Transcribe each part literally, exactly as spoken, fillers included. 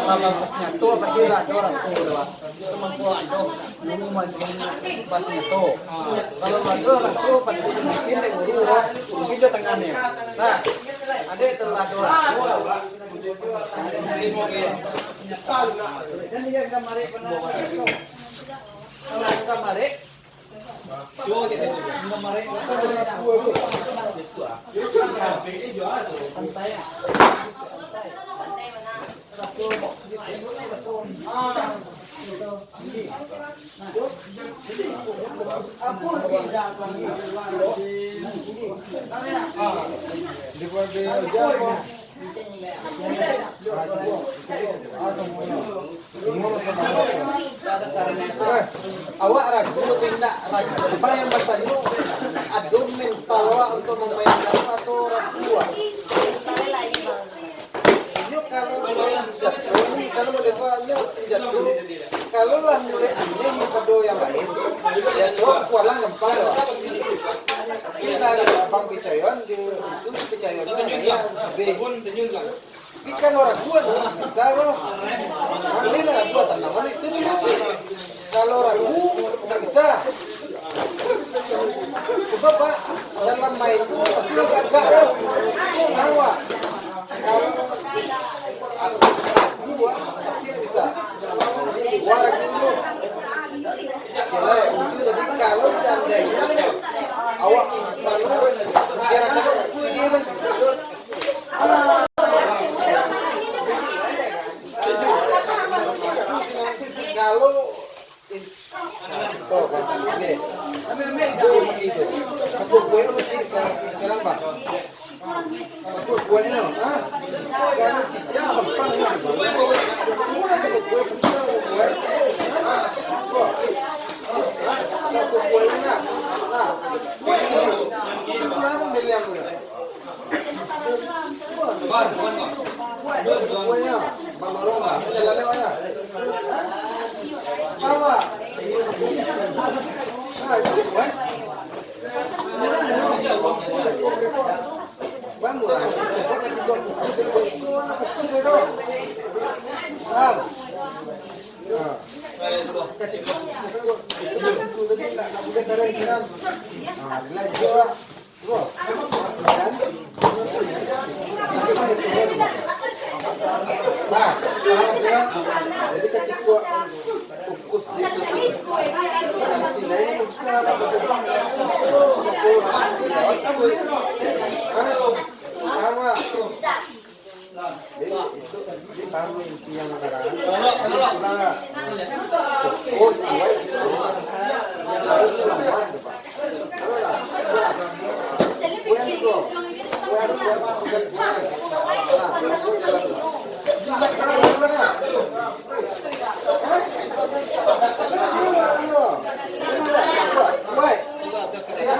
Kalau pas nyato, pasti lah ado raso tu, Pak. Itu mangko ado guru manjadi pas nyato. Kalau ado raso, pasti mungkin dek guru, Pak. Mungkin dio tangah ni. Nah, ado tu lah ado raso, Pak. Dan dia kamarik, kalau kamarik, Eh, awak ragu atau indak? Ragu. Bang yang batanyo, ado mental awak untuk mamainkan atau ragu awak? Inyo kalau main senjato, kalau model ko, inyo senjato, kalau lah mulai aneh pado yang lain, ya, so, kualang gampang lah. Tapi dari abang picayoan, dia itu picayoan, ya, B. Tapi kalau ragu, bisa, bro. Ini lah ragu, tanaman itu dulu. Kalau ragu, tak bisa. Sebab, Pak, dalam main tu pasti agak-agak, ya. Tahu, Pak? Kalau ragu, Pak, pasti tak bisa. Wah, ragu dulu. Oke lah, itu jadi kalau seandainya awak malu, kira-kira aku ini lah. Kalau, oh, Bang, oke. Itu, itu. Satu kue masih ke, sekarang, Bang. Satu kue, no. Hah? Kalau si Bang, Bang, Bang. Murah satu kue, satu kue. Ah, oh. Satu kue, nah. Nah, kue, no. Murah, Bang, beli yang murah. Nah, jadi katiko fokus di situ, sisi lain bukan apa-apa. Sama. Jadi, itu, jadi paham inti yang mana? Itulah. Oh, itu, itu. Itu lah, Pak. Itulah. Itulah. Kuat tu. Kuat, kuat, kuat, kuat. Nah, kuat, kuat, kuat. Hah? Hah? Kuat. Hah?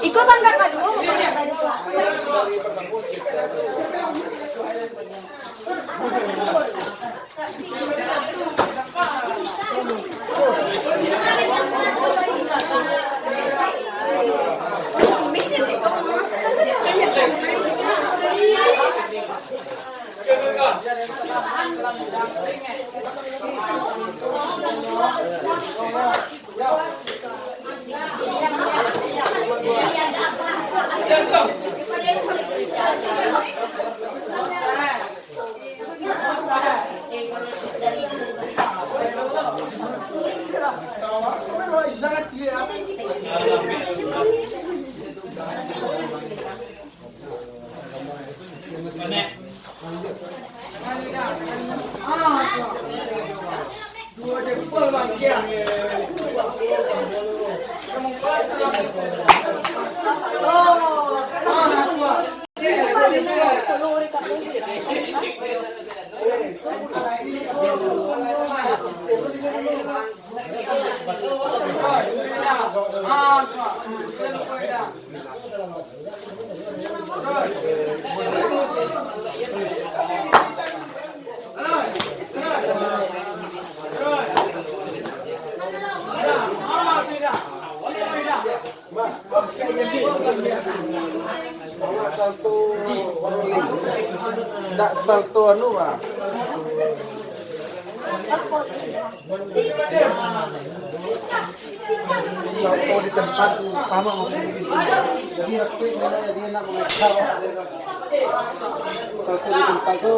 Iko tangga kaduo, bukan tangga kaduo. Salto, ndak salto anu, ah. Salto di tempat tu, paham tak? Jadi, aku sebenarnya dia nak mengejar. Salto di tempat tu,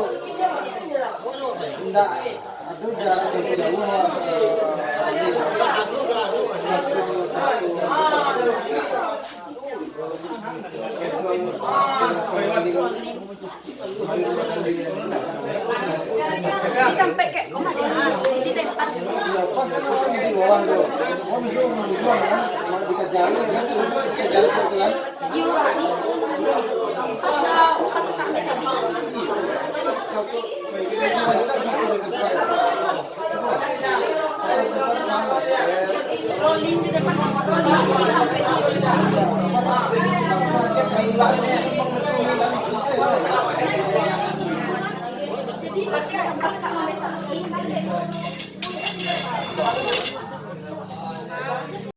ndak. Di tempat kayak, di tempat. Yo, asa, asa tak bisa. Rolling di depan, rolling.